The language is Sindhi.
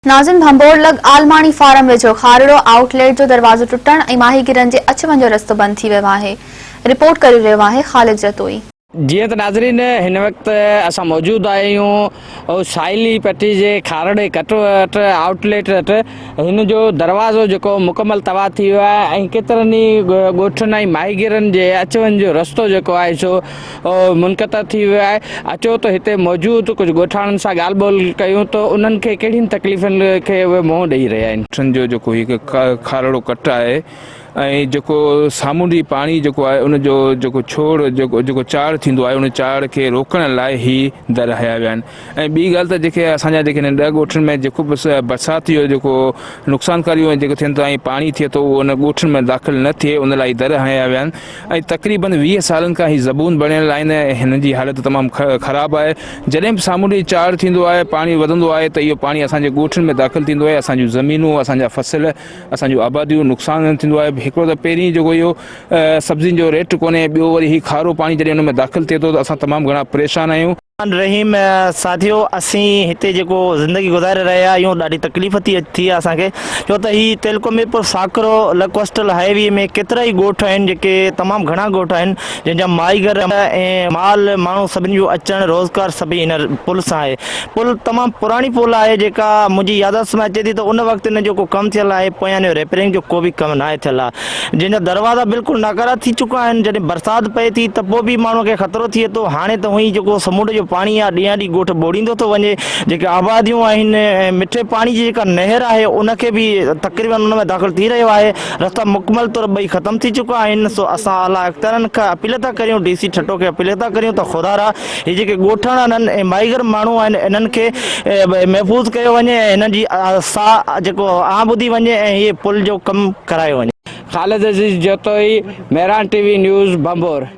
ناظم ڀنڀور لڳ عالماڻي فارم ويجهو کارڙو آئوٽ ليٽ جو دروازو ٽٽڻ ۽ ماهيگيرن جي اچ وڃ جو رستو بند ٿي ويو آهي، رپورٽ ڪري رهيو آهي خالد جتوئي. جيئن ته ناظرين هن وقت اسان موجود آهيون ساحلي پٽي جي کارڙي ڪٽ وٽ آئوٽ ليٽ وٽ هن جو دروازو جيڪو مڪمل تباهه ٿي ويو آهي ۽ ڪيترن ئي ڳوٺن ۽ ماهيگيرن جي اچ وڃ جو رستو جيڪو آهي سو منقطع ٿي ويو آهي، اچو ته هتي موجود ڪجهه ڳوٺاڻن سان ڳالهه ٻولهه ڪيون ته انهن کي ڪهڙين تڪليفن کي اهي منهن ڏئي رهيا آهن. ڳوٺن جو جيڪو هي کارڙو ڪٽ آهي ۽ جيڪو سامونڊي پاڻي جيڪو آهي ان جو جيڪو ڇوڙ جيڪو جيڪو چاڙهه ٿيندو آهي ان چاڙهه کي روڪڻ لاء هي در هنيا ويا آهن ۽ ٻي ڳالهه ته جيڪي اسان جا جيڪي هن ڏهه ڳوٺن ۾ جيڪو به برسات جو جيڪو نقصانڪاريون جيڪو ٿين ٿا ۽ پاڻي ٿئي ٿو اهو ان ڳوٺن ۾ داخل نه ٿئي ان لاء هي در هنيا ويا آهن ۽ تقريبن 20 سالن کان هي زبون بڻيل آهن ۽ هنن جي حالت تمام خراب آهي جڏهن به سامونڊي چاڙهه ٿيندو آهي پاڻي وڌندو آهي ته اهو پاڻي اسان جي ڳوٺن ۾ داخل ٿيندو آهي اسان جون زمينون اسان جا فصل اسان جون آباديون نقصان ٿيندو آهي هڪڙو ته پهرين جيڪو اهو سبزين جو ريٽ ڪونهي ٻيو وري هي کارو پاڻي جڏهن ان ۾ داخل ٿئي ٿو ته اسان تمام گهڻا پريشان آهيون. الرحيم ساٿيو اسين هتي جيڪو زندگي گذاري رهيا آهيون ڏاڍي تڪليف ٿي ٿي آهي اسان کي ڇو ته هي تعلقو ميرپور ساڪرو لڳ ڪوسٽل هاء وي ۾ ڪيترا ئي ڳوٺ آهن جيڪي تمام گهڻا ڳوٺ آهن جن جا ماهيگر ۽ مال ماڻهو سڀني جو اچڻ روزگار سڀئي هن پل سان آهي پل تمام پراڻي پل آهي جيڪا منهنجي ياداشت ۾ اچي ٿي ته ان وقت ان جو ڪو ڪم ٿيل آهي پويان جو ريپيئرنگ جو ڪو به ڪم ناهي ٿيل آهي جنهن جا دروازا بلڪل ناڪارا ٿي چڪا آهن، جڏهن برسات پئي ٿي ته پوء به ماڻهو کي خطرو ٿئي ٿو، هاڻي ته هونئن ئي جيڪو سمنڊ جو پاڻي آهي ڏينهان ڏينهن ڳوٺ ٻوڙيندو ٿو وڃي، جيڪي آباديون آهن ۽ مٺي پاڻي جي جيڪا نهر آهي ان کي به تقريبن ان ۾ داخل ٿي رهيو آهي، رستا مڪمل طور ٻئي ختم ٿي چڪا آهن، سو اسان اعليٰ اختيارن کان اپيل ٿا ڪريون، ڊي سي ٺٽو کي اپيل ٿا ڪريون ته خدارا هي جيڪي ڳوٺاڻا آهن ۽ ماهيگر ماڻهو آهن انهن کي محفوظ ڪيو وڃي ۽ هنن جي ساهه جيڪو آه ٻڌي وڃي ۽ هي پل جو ڪم ڪرايو وڃي. Khalid Aziz Jatoi, Mehran T V news, Bhambhore.